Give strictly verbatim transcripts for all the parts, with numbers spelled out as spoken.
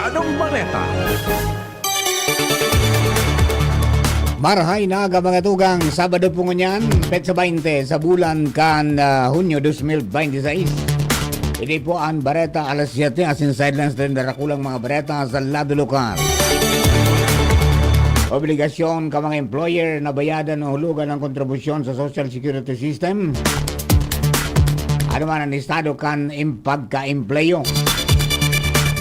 Anong bareta? Marahay na aga, mga tugang. Sabado po ngunyan, petsa baynte sa bulan kan, ah, Hunyo dos mil baynte sais. Ini po an bareta alas siyete, asin sa headlines na dakulang mga bareta sa lado lokal. Obligasyon kan mga employer na bayadan o hulugan an kontribusyon sa Social Security System. Ano man an estado kan im-, pagka-empleyo.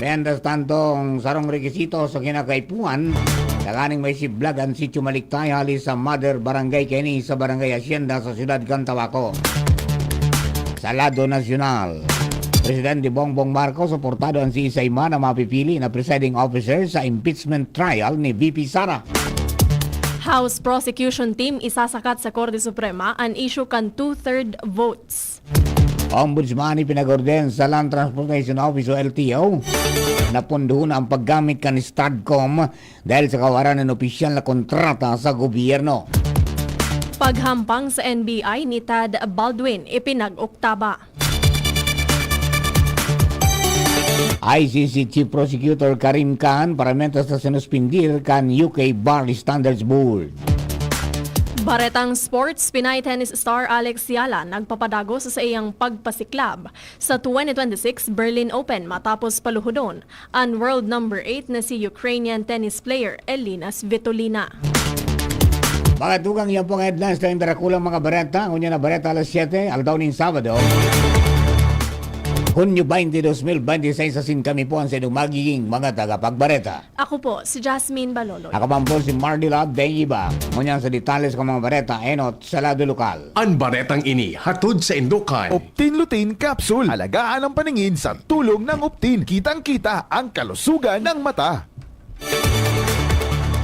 Mientras tanto, ang sarong rekisito sa kinakaipuhan, tanganing maisiblag an Sitio Maliktay hali sa mother barangay kaini sa Barangay Hacienda sa siyudad kan Tabaco. Sa lado nasyonal, Presidente Bongbong Marcos suportado an siisay man na mapipili na presiding officer sa impeachment trial ni V P Sara. House Prosecution Team isasakat sa Korte Suprema an issue kan two-third votes. Ombudsman ipinag-orden sa Land Transportation Office o L T O na pondohon ang paggamit kan Stadcom dahil sa kawaran nin opisyal na kontrata sa gobyerno. Paghampang sa N B I ni Tad Baldwin ipinag-oktaba. I C C Chief Prosecutor Karim Khan paramentas na sinuspindir kan U K Bar Standards Board. Baretang sports, Pinay tennis star Alex Yala nagpapadagos sa iyang pagpasiklab sa twenty twenty-six Berlin Open matapos paluhodon an world number eight na si Ukrainian tennis player Elina Svitolina. Mga tugang, yan po ang headlines na yung darakulang mga bareta. Ngunyan na bareta alas siyete, aldaw nin Sabado, Hunyo baynte, dos mil baynte sais, asin kami po ang sa inyong magiging mga tagapagbareta. Ako po, si Jasmine Baloloy. Ako man po si Mardila Deiba. Ngunyan sa detalye sa mga bareta, enot sa lado lokal. An baretang ini hatod sa Indokan. Optin Lutein Capsule. Alagaan ang paningin sa tulong ng Optin. Kitang-kita ang kalusugan ng mata.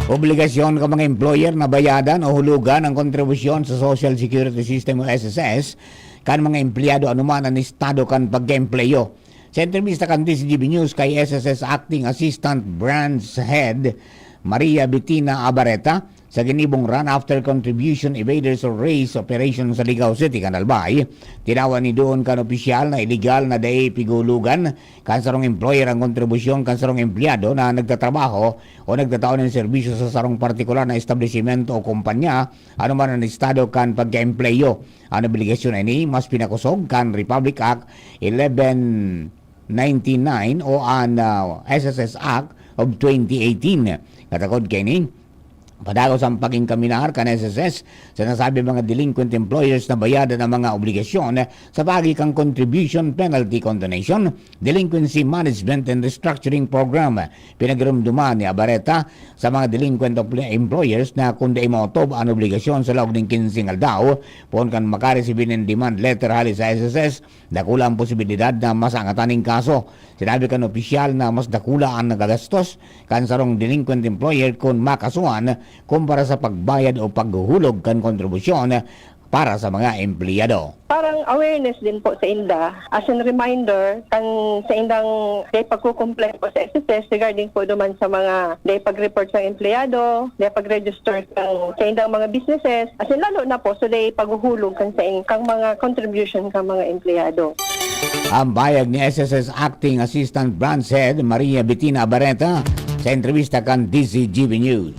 Obligasyon kan mga employer na bayadan o hulugan ang kontribusyon sa Social Security System o S S S kan mga empleyado anuman an estado kan pag-empleyo. Sa entrebista kan D Z G B News kay S S S Acting Assistant Branch Head Maria Bettina Abareta, sa ginibong Run After Contribution Evaders or RACE operation sa Ligao City kan Albay, tinawan ni doon kan opisyal na iligal na dai pigulugan kan sarong employer ang kontribusyon kan sarong empleyado na nagtatrabaho o nagtatao nin serbisyo sa sarong partikular na establisimento o kompanya, anuman an estado kan pagkaempleyo. An obligasyon na ini mas pinakosog kan Republic Act eleven ninety-nine o an, ah, S S S Act of twenty eighteen. Katakod kaini, padagos ang pag-inkaminar kan S S S sa nasabing mga delinquent employers na bayadan ang mga obligasyon sa paagi kan Contribution Penalty Condonation, Delinquency Management and Restructuring Program. Pinagirumduman ni Abareta sa mga delinquent empl-, employers na kun dai maotob an obligasyon sa laog nin kinseng aldaw, poon kan makaresibi nin demand letter hali sa S S S, dakula an posibilidad na masangatan nin kaso. Sinabi kan opisyal na mas dakula an nagagastos kan sarong delinquent employer kun makasuhan kumpara sa pagbayad o paghuhulog kan kontribusyon para sa mga empleyado. Parang awareness din po sa inda, as in reminder, kan sa indang dai pagko-comply po sa S S S regarding po duman sa mga dai pag-report sa empleyado, dai pag-register kan sa indang mga businesses, as in lalo na po sa dai paghuhulog kan sa in-, kang mga contribution kang mga empleyado. Ang pahayag ni S S S Acting Assistant Branch Head Maria Bettina Abareta sa entrebista kan D Z G B News.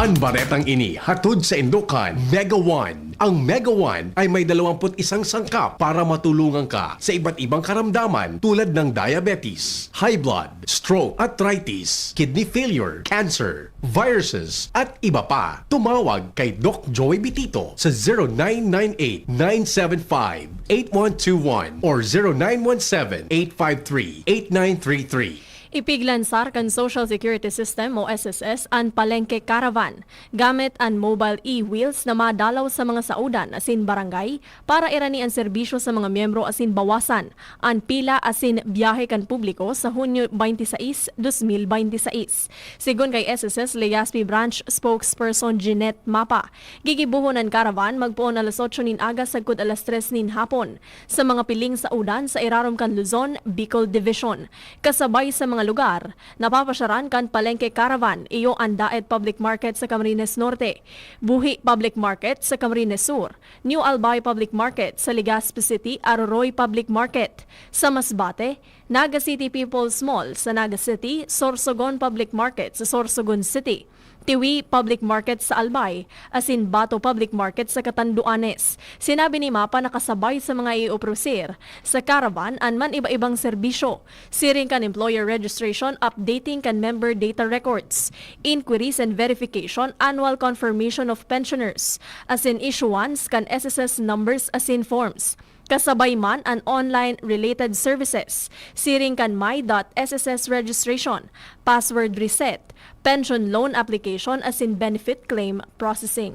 An baretang ini hatod sa Indokan, Mega One. Ang Mega One ay may dalawampu't isang sangkap para matulungan ka sa iba't ibang karamdaman tulad ng diabetes, high blood, stroke, arthritis, kidney failure, cancer, viruses, at iba pa. Tumawag kay Doc Joey Bitito sa zero nine nine eight, nine seven five, eight one two one or zero nine one seven, eight five three, eight nine three three. Ipiglansar kan Social Security System o S S S an Palengke Caravan. Gamit an mobile e-wheels na madalaw sa mga saodan asin barangay para irani an serbisyo sa mga miyembro asin bawasan an pila asin biyahe kan publiko sa Hunyo twenty-six, dos mil binte y seis. Sigon kay S S S Legazpi Branch Spokesperson Jeanette Mapa, gigibohon an caravan magpoon alas otso nin aga sagkod alas tres nin hapon sa mga piling saodan sa irarom kan Luzon, Bicol Division. Kasabay sa mga lugar na papasyaran kan Palengke Caravan, iyo an Daet Public Market sa Camarines Norte, Buhi Public Market sa Camarines Sur, New Albay Public Market sa Legazpi City, Aroroy Public Market sa Masbate, Naga City People's Mall sa Naga City, Sorsogon Public Market sa Sorsogon City, Tiwi Public Market sa Albay, asin Bato Public Market sa Catanduanes. Sinabi ni Mapa na kasabay sa mga ioproduce sa caravan an man-iba-ibang serbisyo, siring kan employer registration, updating kan member data records, inquiries and verification, annual confirmation of pensioners, asin issuance kan S S S numbers asin forms. Kasabay man an online-related services, siring kan My dot S S S registration, password reset, pension loan application asin benefit claim processing.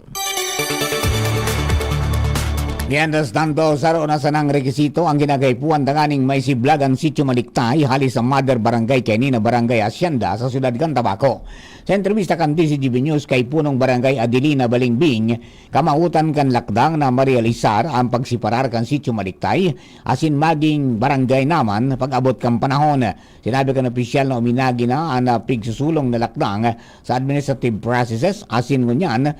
Mientras tanto, saro na sanang rekisito ang ginagaipuhan tanganing maisiblag an Sitio Maliktay hali sa Mother Barangay kaini na Barangay Hacienda sa siyudad kan Tabaco. Sa entrevista kan D Z G B News kay Punong Barangay Adelina Balingbing, kamawotan kan lakdang na marealisar an pagseparar kan Sitio Maliktay asin maging barangay naman pag-abot kan panahon. Sinabi kan opisyal na uminagi na an, ah, pigsusulong na lakdang sa administrative processes asin ngunyan,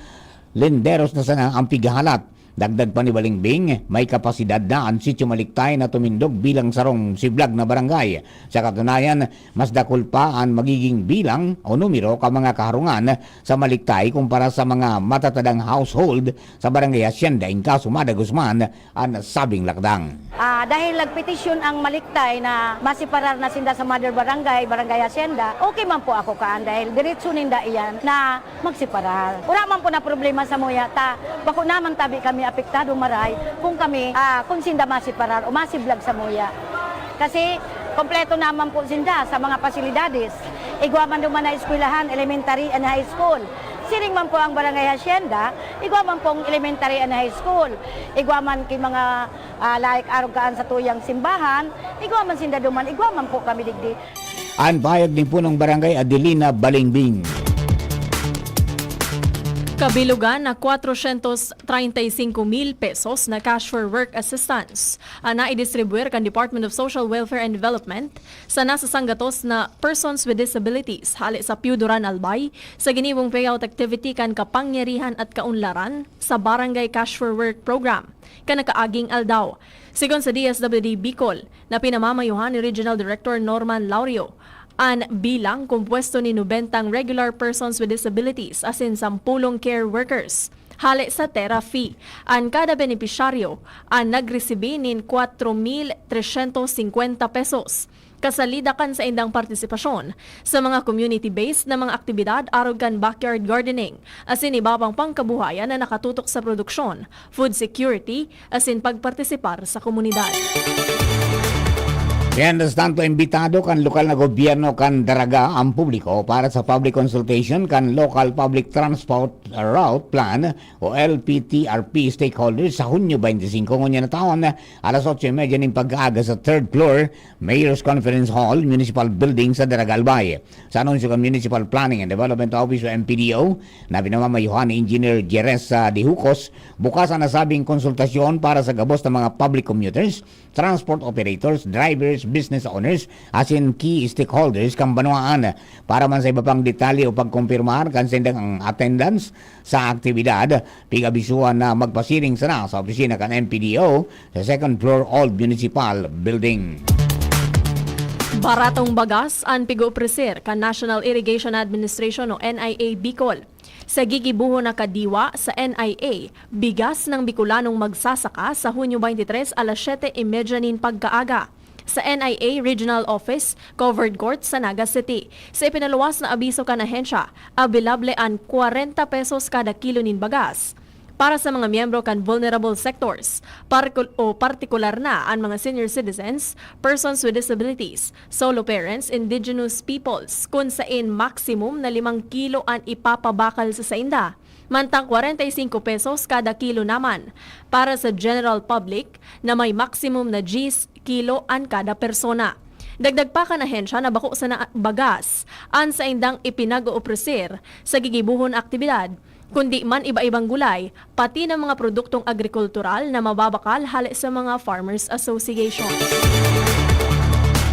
linderos na sana ang pighahalat. Dagdag pa ni Balingbing, may kapasidad na an Sitio Maliktay na tumindog bilang sarong siblag na barangay. Sa katunayan, mas dakul pa an magiging bilang o numero kan mga kaharungan sa Maliktay kumpara sa mga matatadang household sa Barangay Hacienda, in kaso madagos man an sabing lakdang. Ah, dahil nagpetisyon ang Maliktay na masiparar na sinda sa Mother Barangay, Barangay Hacienda, okay man po ako kaan dahil diretso ninda iyan na magsiparar. Wala man po na problema samuya ta bako naman tabi kami apektado maray kung kami, ah, kung sinda masiparar o masiblag samuya. Kasi kompleto naman po sinda sa mga pasilidades. Igwa man duman na eskwelahan, elementary and high school. Siring man po ang Barangay Hacienda, igwa man pong elementary and high school. Igwa man ki mga, ah, like arog kaan sa tuyang simbahan, igwa man sinda duman, igwa man po kami digdi. An pahayag ni Punong Barangay Adelina Balingbing. Kabilugan na cuatrocientos treinta y cinco mil pesos na cash for work assistance an naidistribuir kan Department of Social Welfare and Development sa nasasanggatos na persons with disabilities hali sa Piuduran Albay sa ginibong payout activity kan Kapangyarihan at Kaunlaran sa Barangay Cash for Work Program kan nakaaging aldaw. Sigon sa D S W D Bicol, na pinamamayohan ni Regional Director Norman Laurio, an bilang kompuesto ni nobentang regular persons with disabilities asin sampulong care workers. Hale sa Terra Fee, an kada benepisyaryo an nagresibi nin kwatro mil tresyentos singkwenta pesos, kasalida kan saindang partisipasyon sa mga community-based na mga aktibidad arog kan backyard gardening asin iba pang pangkabuhayan na nakatutok sa produksyon, food security, asin pagpartisipar sa komunidad. Mientras tanto, imbitado kan lokal na gobyerno kan Daraga ang publiko para sa public consultation kan Local Public Transport Route Plan o L P T R P stakeholders sa Hunyo twenty-five ngunyan na taon, alas otso y media nin pagkaaga sa third floor, Mayor's Conference Hall, Municipal Building sa Daraga, Albay. Sa anunsyo kan Municipal Planning and Development Office o M P D O, na pinamamayohan ni Engineer Jerez, ah, Dihucos, bukas ang nasabing konsultasyon para sa gabos na mga public commuters, transport operators, drivers, business owners, asin key stakeholders kan banwaan. Para man sa iba pang detalye o pagkumpirmar kan saindang attendance sa aktibidad, pig-abisuhan na magpasiring sana sa opisina kan M P D O sa second floor Old Municipal Building. Baratong bagas an pig-opreser kan National Irrigation Administration o N I A Bicol. Sa gigibohon na kadiwa sa N I A, bigas ng Bicolanong magsasaka sa Hunyo twenty-three, alas siyete y media nin pagkaaga. Sa N I A Regional Office, Covered Court sa Naga City. Sa ipinaluwas na abiso kan ahensya, abilable an kwarenta pesos kada kilo nin bagas para sa mga miyembro kan vulnerable sectors, parkul-, o partikular na an mga senior citizens, persons with disabilities, solo parents, indigenous peoples, kun sain maximum na limang kilo an ipapabakal sa sainda, mantang kwarenta y singko pesos kada kilo naman para sa general public na may maximum na diyes kilo an kada persona. Dagdag pa kan ahensya na bako sana bagas an saindang ipinag-oofreser sa gigibohon na aktibidad, kundi man iba-ibang gulay, pati na mga produktong agrikultural na mababakal hale sa mga farmers associations.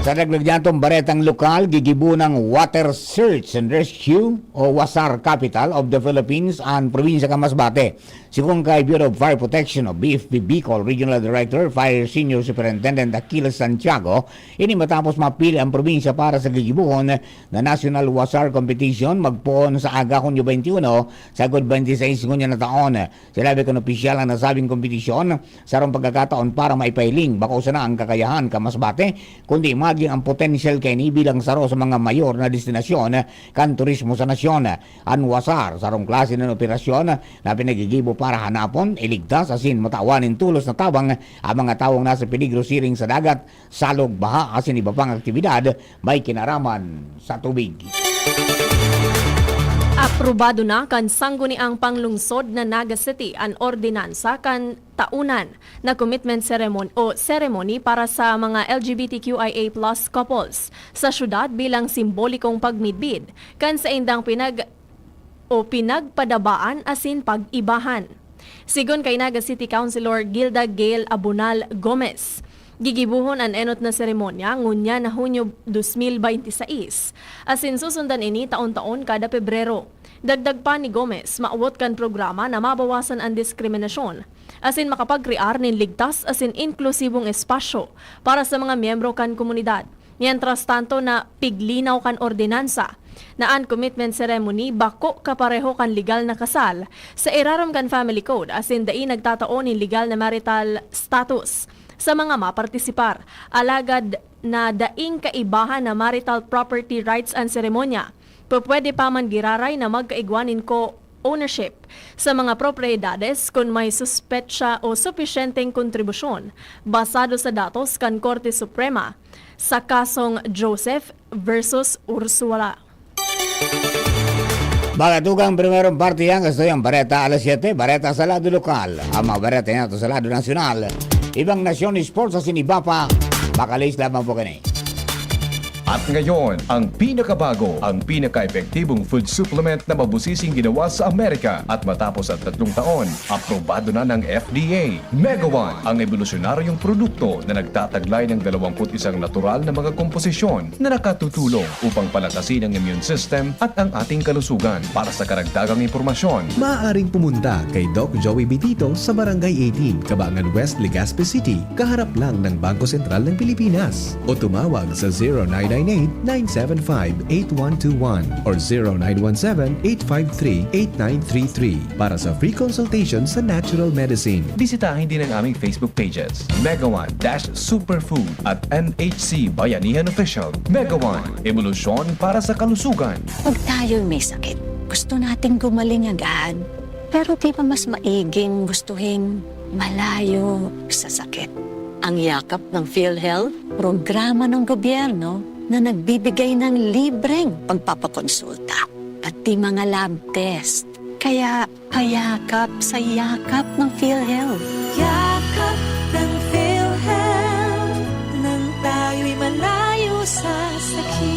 Sa dagdag niyan, itong baretang lokal, gigibo ng Water Search and Rescue o WASAR Capital of the Philippines ang probinsya kan Masbate. Sigon kay Bureau of Fire Protection o B F P Bicol Regional Director Fire Senior Superintendent Achilles Santiago, ini matapos mapili ang probinsya para sa gigibohon na National WASAR Competition magpoon sa aga Hunyo twenty-one sagod twenty-six ngunyan na taon. Sinabi kan opisyal ang nasabing kompetisyon sarong pagkakataon para maipahiling bako sana ang kakayahan kan Masbate, kundi magin ang potensyal kaini bilang saro sa mga mayor na destinasyon kan turismo sa nasyon. An WASAR, sarong klase nin operasyon na pinagigibo para hanapon, iligtas asin matawan nin tolos na tabang ang mga tawong nasa peligro siring sa dagat, salog, baha asin iba pang aktibidad may kinaraman sa tubig. Aprobado na kan Sangguniang Panglungsod na Naga City an ordinansa kan taonan na commitment ceremony o ceremony para sa mga L G B T Q I A plus couples sa syudad bilang simbolikong pagmidbid kan saindang pinag o pinagpadabaan asin pag-ibahan. Sigon kay Naga City Councilor Gilda Gail Abunal Gomez, gigibohon an enot na seremonya ngunyan na Hunyo dos mil bente seis, asin susundan ini taon-taon kada Pebrero. Dagdag pa ni Gomez, maawot kan programa na mabawasan an diskriminasyon asin makapagkrear nin ligtas asin inklusibong espasyo para sa mga miyembro kan komunidad. Mientras tanto, napiglinaw kan ordinansa na an commitment ceremony bako kapareho kan legal na kasal sa irarom kan Family Code asin dai nagtatao nin legal na marital status sa mga mapartisipar. Alagad na daing kaibahan na marital property rights an seremonya, pwede pa man giraray na magkaigwa nin co-ownership sa mga propriedades kun may suspetsa o supisyenteng kontribusyon, basado sa datos kan Korte Suprema sa kasong Joseph versus Ursula. Mga tugang, primerong parte yan, gusto yung bareta alas siyete, bareta sa lado lokal. Ang mga bareta yan ito sa lado nasyonal. Ibang nasyon, sports, asin iba pa. Bakalis lamang po kani. At ngayon, ang pinakabago, ang pinaka-epektibong food supplement na mabusising ginawa sa Amerika at matapos ang tatlong taon, aprobado na ng F D A. Megawan, ang ebolusyonaryong produkto na nagtataglay ng dalawampu't isang natural na mga komposisyon na nakatutulong upang palakasin ang immune system at ang ating kalusugan. Para sa karagdagang impormasyon, Maaaring pumunta kay Doc Joey Bitito sa Barangay eighteen, Cabangan West, Legazpi City, kaharap lang ng Bangko Sentral ng Pilipinas. O tumawag sa zero nine nine eight, nine seven five, eight one two one or zero nine one seven, eight five three, eight nine three three para sa free consultation sa natural medicine. Bisitahin din ang aming Facebook pages, Megawan dash Superfood at N H C Bayanihan Official. Megawan, ebolusyon para sa kalusugan. Pag tayo'y may sakit, gusto nating gumaling agad. Pero di ba mas maiging gustuhin malayo sa sakit? Ang Yakap ng PhilHealth, programa ng gobyerno na nagbibigay ng libreng pagpapakonsulta, pati mga lab test. Kaya payakap sa yakap ng PhilHealth. Yakap ng PhilHealth, nang tayo'y malayo sa sakit.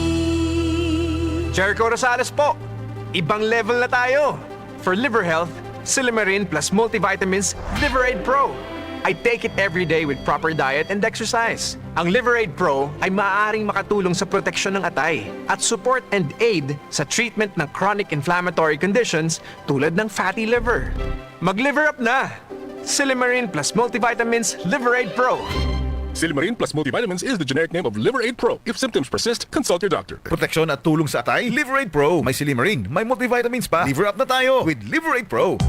Jericho Rosales po! Ibang level na tayo! For liver health, Silimarin plus multivitamins Liverade Pro. I take it every day with proper diet and exercise. Ang Liverade Pro ay maaaring makatulong sa proteksyon ng atay at support and aid sa treatment ng chronic inflammatory conditions tulad ng fatty liver. Mag-liver up na! Silimarin plus multivitamins Liverade Pro. Silimarin plus multivitamins is the generic name of Liverade Pro. If symptoms persist, consult your doctor. Proteksyon at tulong sa atay, Liverade Pro. May silimarin, may multivitamins pa. Liver up na tayo with Liverade Pro.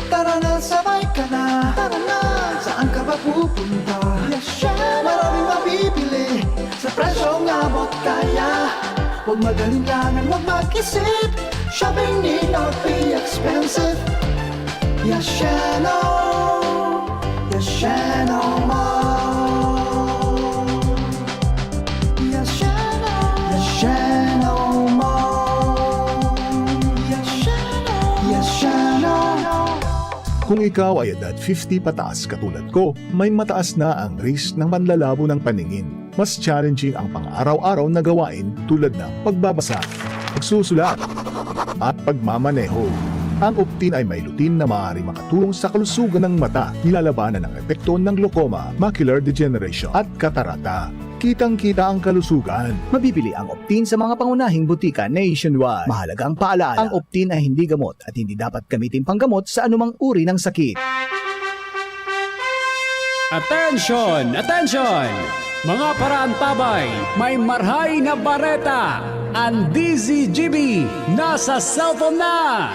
Tara na, sabay ka na. Tara na, saan ka ba pupunta? Maraming mabibili sa presyong abot kaya. Huwag mag-alinlangan, huwag mag-isip. Shopping need not be expensive. Yasheno, Yasheno Mall. Yasheno, Yasheno Mall. Yasheno, Yasheno. Kung ikaw ay edad fifty pataas katulad ko, may mataas na ang risk ng panlalabo ng paningin. Mas challenging ang pang-araw-araw na gawain tulad ng pagbabasa, pagsusulat, at pagmamaneho. Ang Optin ay may lutein na maaaring makatulong sa kalusugan ng mata, nilalabanan ang epekto ng glaucoma, macular degeneration, at katarata. Kitang-kita ang kalusugan. Mabibili ang Optin sa mga pangunahing butika nationwide. Mahalaga ang paalaala. Ang Optin ay hindi gamot at hindi dapat gamitin panggamot sa anumang uri ng sakit. Attention! Attention! Mga paraantabay, may marhay na bareta! An D Z G B nasa cellphone na!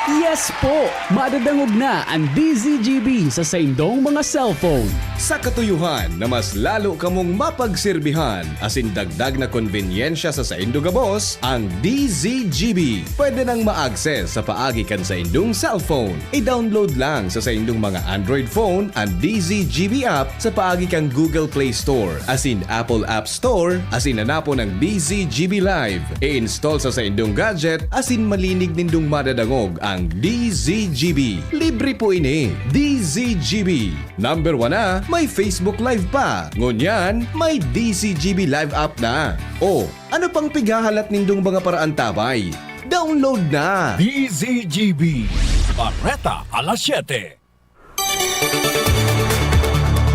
Yes po! Madadangog na an D Z G B sa saindong mga cellphone. Sa katuyohan na mas lalo kamong mapagserbihan asin dagdag na konbenyensya sa saindo gabos, ang D Z G B pwede nang ma-access sa paagi kan saindong cellphone. I-download lang sa saindong mga Android phone an D Z G B app sa paagi kan Google Play Store asin Apple App Store asin hanapon ang D Z G B Live. I-install sa saindong gadget asin malinig nindong madadangog ang D Z G B. Libre po ini. D Z G B. Number one na, may Facebook Live pa. Ngunyan, may D Z G B Live app na. O, ano pang pighahalat nindong mga paraantabay? Download na! D Z G B, Bareta alas siyete.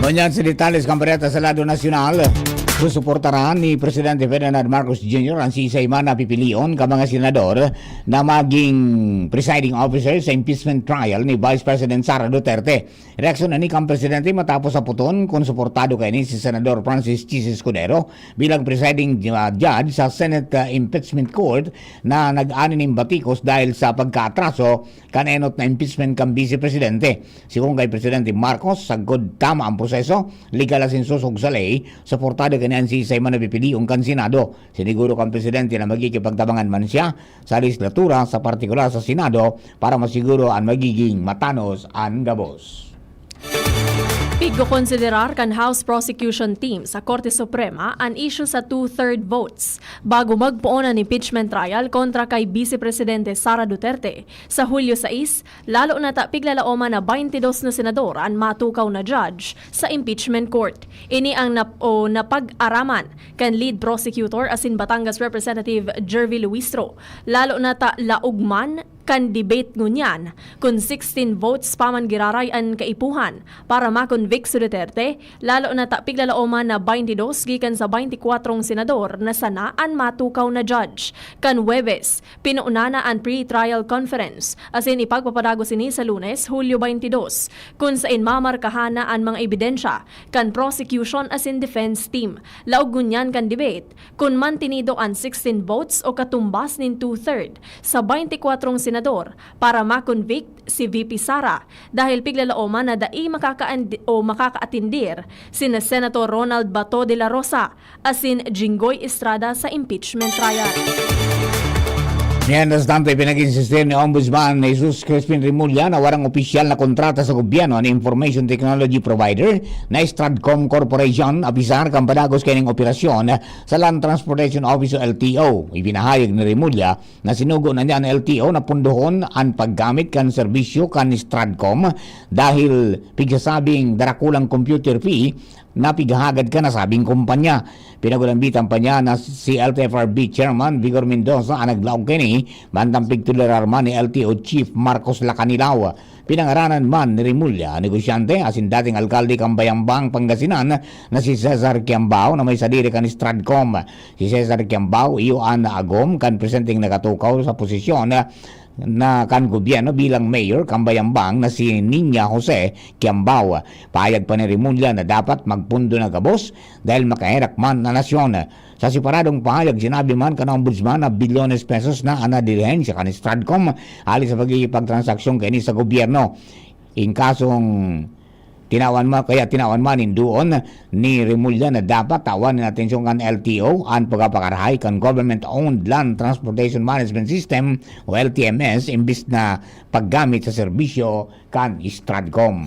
Ngunyan sa detalye sa kambareta sa lado nasyonal, susuportaran ni Presidente Ferdinand Marcos Junior ang sisay man na pipilion ka mga senador na maging presiding officer sa impeachment trial ni Vice President Sara Duterte. Reaksyon na ni kan presidente matapos saputon kung suportado kaini si Senador Francis Chiz Escudero bilang presiding, ah, judge sa Senate, ah, Impeachment Court na nag-ani nin batikos dahil sa pagkaatraso kan enot na impeachment kan Vice Presidente. Sigon kay Presidente Marcos, sagkod tama ang proseso, legal asin sosog sa ley, suportado kaini an sisay man na pipilion kan Senado. Siniguro kan presidente na magkikipagtabangan man siya sa lehislatura, sa partikular sa Senado, para masiguro an magiging matanos an gabos. Pigkokonsiderar kan House Prosecution Team sa Korte Suprema an isyu sa two-third votes bago magpoon an impeachment trial kontra kay Vice Presidente Sara Duterte sa Hulyo sais, lalo na ta piglalaoman na twenty-two na senador an matukaw na judge sa impeachment court. Ini ang nap-, o napag-araman kan lead prosecutor asin Batangas Representative Jervie Luistro, lalo na ta laog man kan debate ngunyan kun sixteen votes pa man giraray an kaipuhan para ma-convict si Duterte, lalo na ta piglalaoman na twenty-two gikan sa twenty-four senador na sana an matukaw na judge. Kan Huwebes, pinuuna na an pre-trial conference, asin ipagpapadagos ini sa Lunes, Hulyo twenty-two, kun saen mamarkahan na an mga ebidensya kan prosecution asin defense team. Laog ngunyan kan debate, kun mantinido an sixteen votes o katumbas nin two-third sa twenty-four senador para ma-convict si V P Sara, dahil piglalaoman na dai makakaandi-, o makakaatindir sina Senator Ronald Bato de la Rosa asin Jinggoy Estrada sa impeachment trial. Mientras tanto, ipinag-insistir ni Ombudsman Jesus Crispin Remulla na warang opisyal na kontrata sa gobyerno an information technology provider na Stratcom Corporation, apisar kan padagos kaining operasyon sa Land Transportation Office o L T O. Ipinahayag ni Remulla na sinugo na niya an L T O na pundohon an paggamit kan serbisyo kan Stratcom dahil pigsasabing darakulang computer fee na pighahagad kan nasabing kumpanya. Pinagulambitan pa niya na si L T F R B Chairman Vigor Mendoza an naglaog kaini, mantang pigtolerar man ni L T O Chief Marcos Lacanilao. Pinangaranan man ni Remulla an negosyante asin dating alkalde kan Bayambang, Pangasinan na si Cesar Kiambao na may sadiri kan Stratcom. Si Cesar Kiambao iyo an naagom kan presenteng nakatukaw sa posisyon na kan gobyerno bilang mayor kan Bayambang na si Niña Jose Kiambao. Pahayag pa ni Remulla na dapat magpundo na gabos dahil makaherak man na nasyon. Sa separadong pahayag, sinabi man kan Ombudsman na bilyones pesos na an nadilihen sa kan Stratcom hali sa pagkikipagtransaksyon kaini sa gobyerno. In kasong tinawan ma-, kaya tinawan man nin duon ni Remulla na dapat tawan nin atensyon kan L T O an pagpapakarahay kan Government-Owned Land Transportation Management System o L T M S imbis na paggamit sa serbisyo kan Stratcom.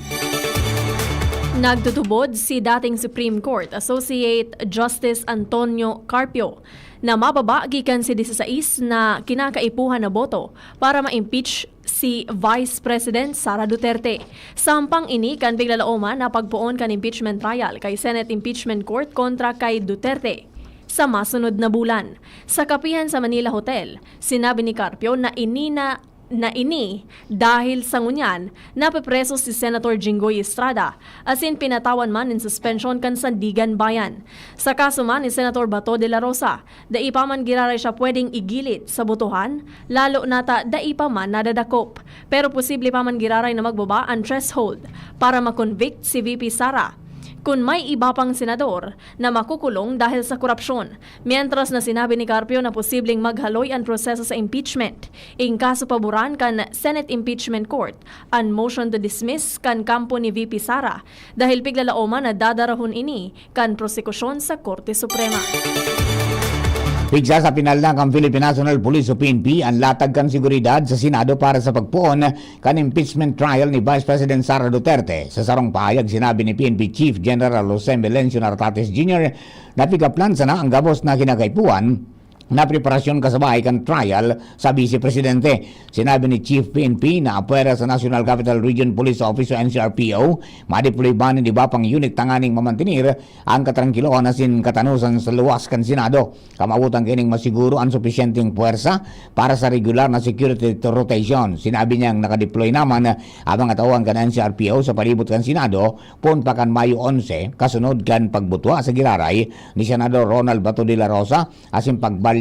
Nagtutubod si dating Supreme Court Associate Justice Antonio Carpio na mababa gikan si disisais na kinakaipuhan na boto para ma-impeach si Vice President Sara Duterte. Sampang ini kan piglalaoman na pagpoon kan impeachment trial kay Senate Impeachment Court kontra kay Duterte. sa masunod na bulan. Sa kapihan sa Manila Hotel, sinabi ni Carpio na ini na na ini dahil sa ngunyan napepreso si Senator Jinggoy Estrada asin pinatawan man nin suspensyon kan Sandiganbayan. Sa kaso man ni Senator Bato de la Rosa, dai pa man giraray siya pwedeng igilid sa botohan, lalo na ta dai pa man nadadakop. Pero posible pa man giraray na magbaba an threshold para ma-convict si V P Sara kun may iba pang senador na makukulong dahil sa korupsyon. Mientras na sinabi ni Carpio na posibleng maghaloy an proseso sa impeachment, in kaso paboran kan Senate Impeachment Court an motion to dismiss kan kampo ni V P Sara dahil piglalaoman na dadarahon ini kan prosekusyon sa Korte Suprema. Pigsa sa pinalda kan Philippine National Police o P N P an latag kan seguridad sa Senado para sa pagpoon kan impeachment trial ni Vice President Sara Duterte. Sa sarong pahayag, sinabi ni P N P Chief General Jose Melencio Nartates Junior na pigaplan sana ang gabos na kinakaipuhan na preparasyon kasabay kan trial sa Vice Presidente. Sinabi ni Chief P N P na apwera sa National Capital Region Police Office o N C R P O, madeploy man nin iba pang unit tanganing mamantenir ang katrangkilohan asin katanosan sa luwas kan Senado. Kamawotan kaining masiguro an supisyenteng puwersa para sa regular na security rotation. Sinabi niyang nakadeploy naman ang mga tauhan kan N C R P O sa palibot kan Senado poon pa kan Mayo onse, kasunod kan pagbutwa sa giraray ni Senador Ronald Bato de la Rosa asin pagbalyo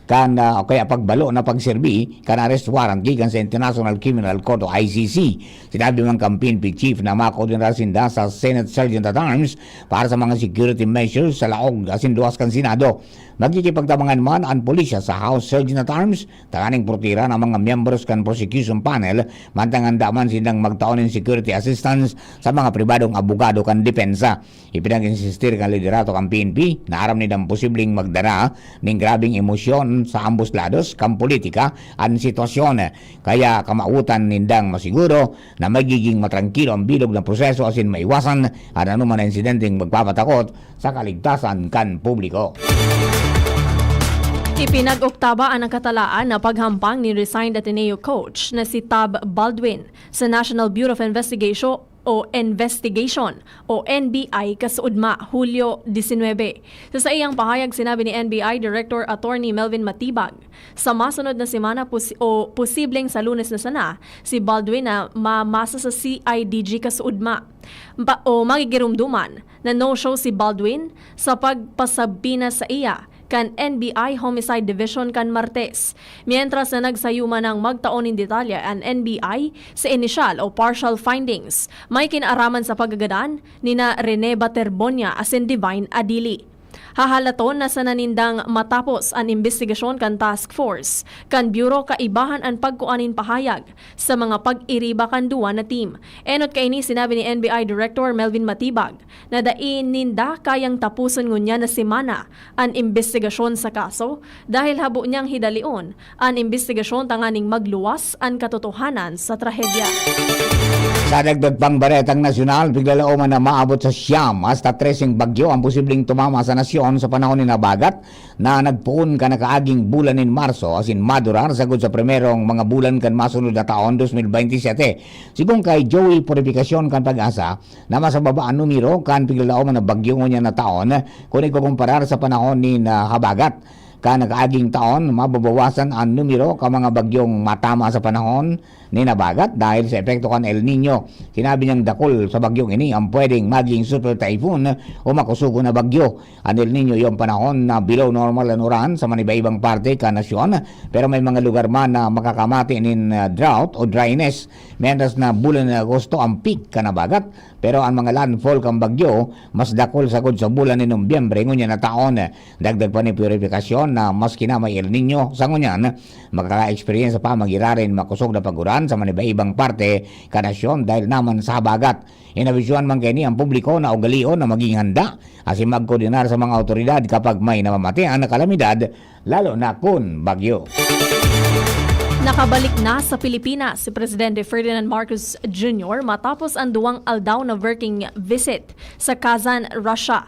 kan, ah, o kaya pagbalo na pagserbi kan arrest warrant gikan sa International Criminal Court o I C C. Sinabi man kan P N P chief na makoordinar sinda sa Senate Sergeant at Arms para sa mga security measures sa laog asin luwas kan Senado. Magkikipagtabangan man an pulisya sa House Sergeant at Arms tanganing protehiran ang mga miyembros kan prosecution panel, mantang handa man sindang magtao nin security assistance sa mga pribadong abogado kan depensa. Ipinag-insistir kan liderato kan P N P na aram nindang posibleng magdara nin grabeng emosyon sa ambos lados kan politika an sitwasyon. Kaya kamawotan nindang masiguro na magiging matrangkilo ang bilog na proseso asin maiwasan an anoman na insidenteng magpapatakot sa kaligtasan kan publiko. Ipinag-oktaba an nakatalaan na paghampang ni resigned Ateneo coach na si Tab Baldwin sa National Bureau of Investigation o Investigation o N B I kasuodma, Hulyo disinwebe. Sa saiyang pahayag, sinabi ni N B I Director Attorney Melvin Matibag, sa masunod na semana pos-, o posibleng sa Lunes na sana, si Baldwin na mamasa sa C I D G kasuodma. Pa-, o magigirumduman na no-show si Baldwin sa pagpasabpina saiya kan N B I Homicide Division kan Martes. Mientras na nagsayo man ang magtao nin detalye an N B I sa inisyal o partial findings, may kinaaraman sa pagkagadan nina Rene Baterbonia asin Divine Adili. Hahalaton na sana nindang matapos an imbestigasyon kan task force kan Bureau kaibahan an pagkua nin pahayag sa mga pag-iriba kan duwa na team. Enot kaini, sinabi ni N B I Director Melvin Matibag na dai ninda kayang taposon ngunyan na semana an imbestigasyon sa kaso dahil habo niyang hidalion an imbestigasyon tanganing magluwas an katotohanan sa trahedya. Sa dagdag pang baretang nasyonal, piglalaoman na maabot sa siyam hasta treseng bagyo ang posibleng tumama sa nasyon sa panahon nin habagat na nagpoon kan nakaaging bulan nin Marso asin madurar sagkod sa primerong mga bulan kan masunod na taon, dos mil bente sete. Sigon kay Joey Purificacion kan PAGASA na mas mababa an numero kan piglalaoman na bagyo ngunyan na taon kun ikukumparar sa panahon nin, ah, habagat. Kan nakaaging taon, mababawasan an numero kan mga bagyong matama sa panahon nin habagat dahil sa epekto kan El Niño. Sinabi niyang dakul sa bagyong ini ang pwedeng maging super typhoon o makusugon na bagyo. An El Niño iyo an panahon na below normal an uran sa manibaibang parte kan nasyon, pero may mga lugar man na makakamati nin, ah, drought o dryness. Mientras na bulan nin Agosto ang peak kan habagat, pero an mga landfall kan bagyo mas dakul sagkod sa bulan nin Nobyembre ngunyan na taon. Dagdag pa ni Purificacion na maski na may El Niño sa ngunyan, makaka-experience pa man giraray nin makosog na pag-uran sa manibaibang parte kan nasyon dahil naman sa habagat. Inabisyuhan man kaini ang publiko na ugalion na maging handa asin magkoordinar sa mga awtoridad kapag may namamatean na kalamidad, lalo na kun bagyo. Nakabalik na sa Pilipinas si Presidente Ferdinand Marcos Junior matapos ang duwang aldaw na working visit sa Kazan, Russia.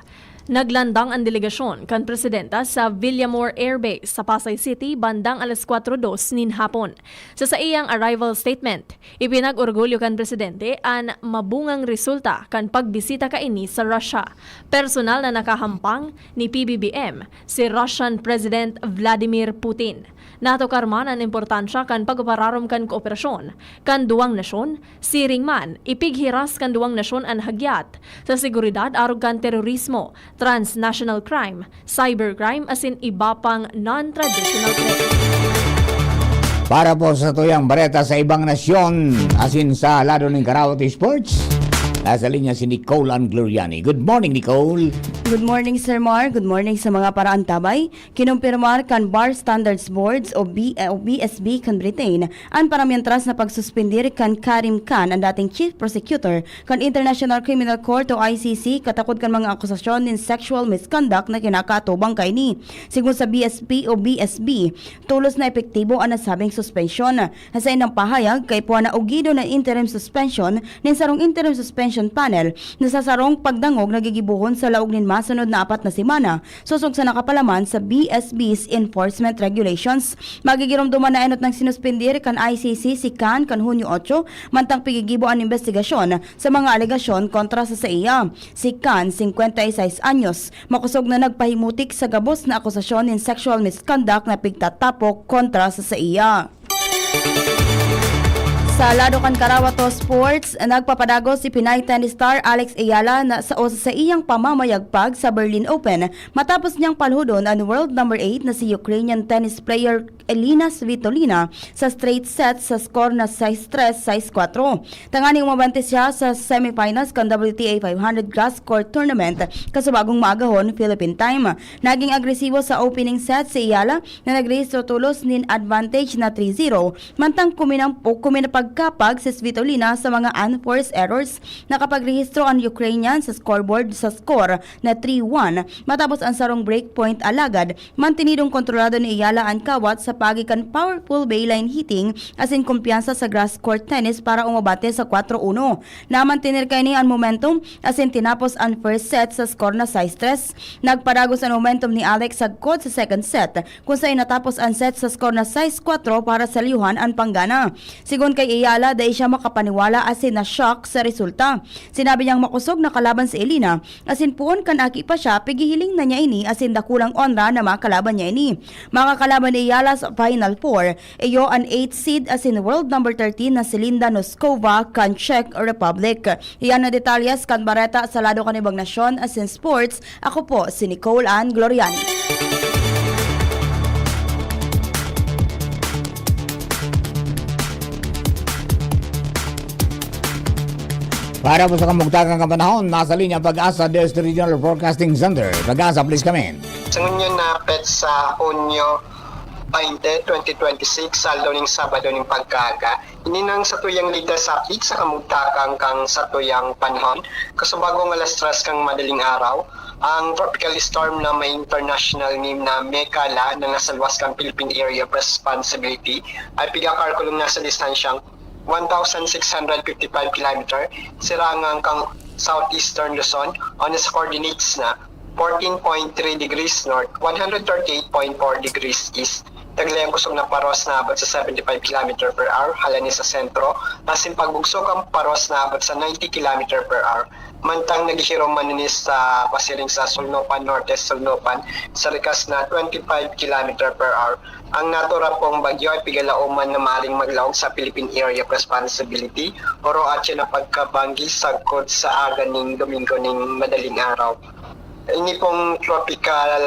Naglandang an delegasyon kan presidenta sa Villamor Air Base sa Pasay City bandang alas kwatro dos nin hapon. Sa saiyang arrival statement, ipinag-orgulyo kan presidente an mabungang resulta kan pagbisita kaini sa Russia. Personal na nakahampang ni P B B M si Russian President Vladimir Putin. Natukar man an importansya kan pagpapararom kan kooperasyon kan duwang nasyon, siring man, ipighiras kan duwang nasyon an hagyat sa seguridad arog kan terorismo, transnational crime, cybercrime asin iba pang non-traditional threat. Para po sa tuyang bareta sa ibang nasyon, asin sa lado ng Karawat Sports, nasa linya si Nicole Angloriani. Good morning, Nicole. Good morning, Sir Mar. Good morning sa mga paraantabay. Kinumpirmar kan Bar Standards Boards o, B, o B S B kan Britain an paramientras na pagsuspindir kan Karim Khan, ang dating Chief Prosecutor kan International Criminal Court o I C C, katakod kan mga akusasyon nin sexual misconduct na kinakaatubang kaini. Sigon sa B S P o B S B, tolos na epektibo an nasabing suspensyon. Sa saindang pahayag, kaipuhan na ogido na interim suspension nin sarong interim suspension panel na sa sarong pagdangog na gigibohon sa laog nin masunod na apat na semana, sosog sa nakapalaman sa B S B's enforcement regulations. Magigiromdoman na enot nang sinuspindir kan I C C si Khan kan Hunyo otso, mantang pigigibo an imbestigasyon sa mga alegasyon kontra sa saiya. Si Khan, singkwenta y seis anyos, makosog na nagpahimutik sa gabos na akusasyon nin sexual misconduct na pigtatapok kontra sa saiya. Sa lado kan Karawato Sports, nagpapadagos si Pinay tennis star Alex Ayala na sa, o sa iyang pamamayagpag sa Berlin Open matapos niyang palhudon an world number eight na si Ukrainian tennis player Elina Svitolina sa straight set sa score na sais tres, sais kwatro. Tanganing umabante siya sa semifinals kan W T A five hundred Grass Court Tournament kasubagong maagahon Philippine time. Naging agresibo sa opening set si Ayala na nagrehistro tolos nin advantage na three zero, mantang kuminang, o kuminapagkapag si Svitolina sa mga unforced errors. Nakapagrehistro an Ukrainian sa scoreboard sa score na three one matapos ang sarong break point, alagad mantinidong kontrolado ni Ayala an kawat sa paagi kan powerful bayline hitting asin kumpiyansa sa grass court tennis para umabante sa kwatro uno. Namantener kaini an momentum asin tinapos an first set sa score na sais tres. Nagpadagos an momentum ni Alex sagkod sa second set, kun saen natapos an set sa score na sais kwatro para sa Liuhan an panggana. Sigon kay Ayala, dai siya makapaniwala asin na-shock sa resulta. Sinabi niyang makosog na kalaban si Elina, asin poon kan aki pa siya, pigihiling na niya ini asin dakulang onra na makalaban niya ini. Makakalaban ni Ayala sa Final Four, iyo an eighth seed asin world number thirteen na si Linda Noskova kan Czech Republic. Iyan na detalyes kan bareta sa lado kan ibang nasyon asin sports. Ako po si Nicole Ann Gloriani. Para po sa kamugtakan kapanahon, nasa linya Pag-asa District Regional Forecasting Center. Pag-asa, please come in. Sa ngunyan na petsa, Hunyo baynte, twenty twenty-six, aldaw ning Sabado ning pagkaaga. Ini nang satuyang latest update sa kamugtakan kan satuyang panahon. Kasubagong alas tres kan madaling araw, ang tropical storm na may international name na Mekala na nasa luwas kan Philippine Area of Responsibility ay pigakalkulong na sa distansyang one thousand six hundred fifty-five kilometer, sirangan kan southeastern Luzon, o nasa coordinates na fourteen point three degrees north, one hundred thirty-eight point four degrees east. Taglay ang kusog na paros na abot sa seventy-five kilometer per hour, halani sa sentro, asin pagbugso kan paros na abot sa ninety kilometer per hour. Mantang naghihirom man ini sa pasiring sa Sulnupan Norte, Sulnupan, sa rikas na twenty-five kilometer per hour. Ang naturang pong bagyo ay pigalaoman na maring maglaog sa Philippine Area of Responsibility, oro atyan na pagkabanggi sagkod sa aga ning Domingo ning madaling araw. Ini pong tropical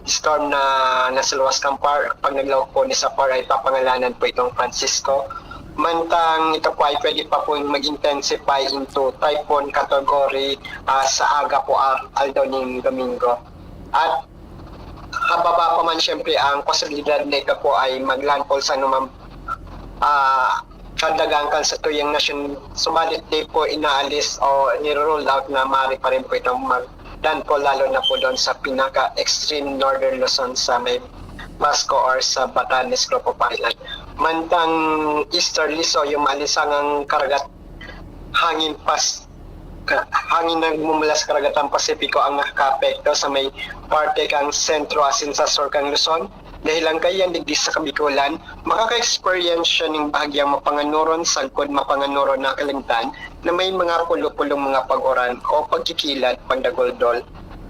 storm na nasa luwas kan PAR, pag naglaog po ni sa PAR ay papangalanan po itong Francisco. Mantang ito po ay pwede pa pong mag-intensify into typhoon category ah, sa aga po ar- aldaw ning Domingo. At hababa pa man siyempre ang posibilidad na ito po ay mag-landfall sa anumang ah, kadagang kan satuyang nasyon. Subalit di po inaalis o niro-rule out na maaari pa rin po itong mag-landfall, lalo na po doon sa pinaka-extreme northern Luzon sa may Pasco or sa Batanes Group of Island. Mantang easterly, so yung maalinsangang karagat hangin pas ka-, hangin na nagmumula sa Karagatan Pasipiko ang nakakaapekto sa may parte kan sentro asin sa sur kan Luzon. Dahil ang kaiyan digdi sa Kabikulan, makaka-experience siya ning bahagyang mapanganoron sagkod mapanganoron na kalimtan na may mga pulo-pulong mga pag-uran o pagkikilat, pagdagoldol.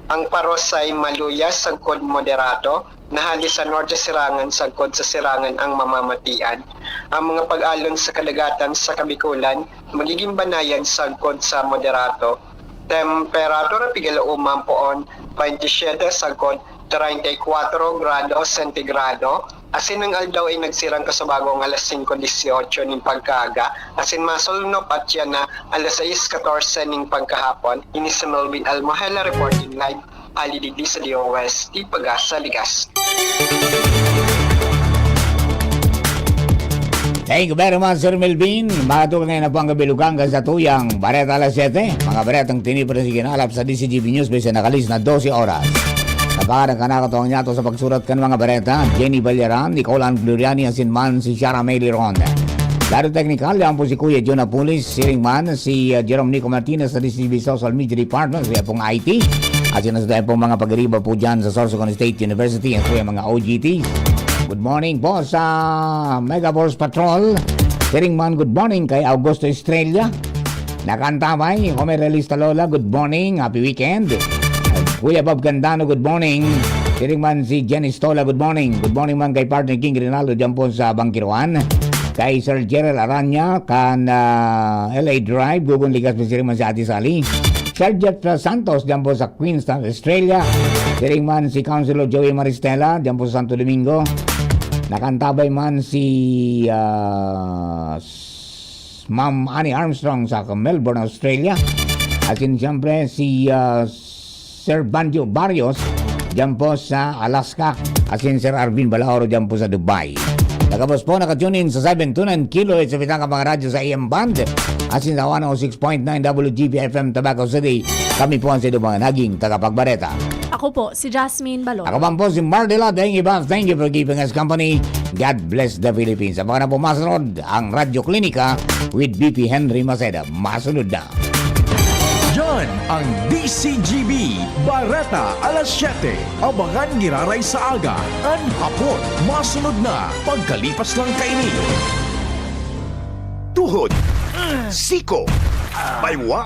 Ang paros ay maluya sagkod moderato, na hali sa norte sirangan sagkod sa sirangan ang mamamatian. Ang mga pag-alon sa kadagatan sa Kabikulan magiging banayad sagkod sa moderato. Temperatura pigala uman poon twenty-seven sagkod treinta y cuatro grado sentigrado. Asin ang aldaw ay nagsirang kasabagong alas singko dieciocho ning pagkaaga, asin masulunop at yan na alas sais katorse ning pagkahapon. Ini si Melvin Almohela reporting live, hali digdi sa D O S T Pagasa, Ligas. Thank you very much, Sir Melvin. Mga tugang ngayon na po ang kabilugan kan sa tuyang Bareta alas siyete. Mga baretang tinipo na siginalap sa D C G B News, bisa nakalis na dose oras. Kabahan ang kanakatuang niyato sa pagsurat kan mga bareta, Jenny Balyaran, Nicole Ann Gloriani, asin man si Shara May Liron. Lado teknikal, yan po si Kuya John Apulis, siring man si uh, Jerome Nico Martinez sa D C G B Social Media Department, sa pong I T. Asin sa pong mga pagiriba po dyan sa Sorsogon State University, ang kuyang mga O G T. Good morning po sa Mega Force Patrol. Siring man, good morning kay Augusto Estrella. Nakantabay, Homer Realista Lola, good morning, happy weekend. Kuya Bob Candano, good morning. Siring man si Jenny Stola, good morning. Good morning man kay partner King Rinaldo dyan po sa Bangkiruan. Kay Sir Gerald Aranya, kan uh, L A Drive, Gugun Ligas, siring man si Ate Sally. Sir Jeff Santos dyan po sa Queenstown, Australia. Siring man si Councilor Joey Maristela dyan po sa Santo Domingo. Nakantabay man si uh, Ma'am Annie Armstrong sa Melbourne, Australia. Asin siyempre si uh, Sir Banjo Barrios dyan po sa Alaska. Asin Sir Arvin Balaoro dyan po sa Dubai. Nakabos po, nakatune in sa seven two nine kilohertz sa Pitaka mga radyo sa A M band. Asin sa one oh six point nine W G B F M Tabaco City. Kami po ang sa mga naging tagapagbareta. Ako po, si Jasmine Balor. Ako man po si Mardela. Thank you, boss. Thank you for keeping us company. God bless the Philippines. Sa mga na po masunod, ang Radyo Klinika with B P Henry Maceda. Masunod na. Yan ang D C G B Bareta alas siyete. Abangan giraray sa aga, an hapon. Masunod na pagkalipas lang kaini. Tuhod, siko, baywa,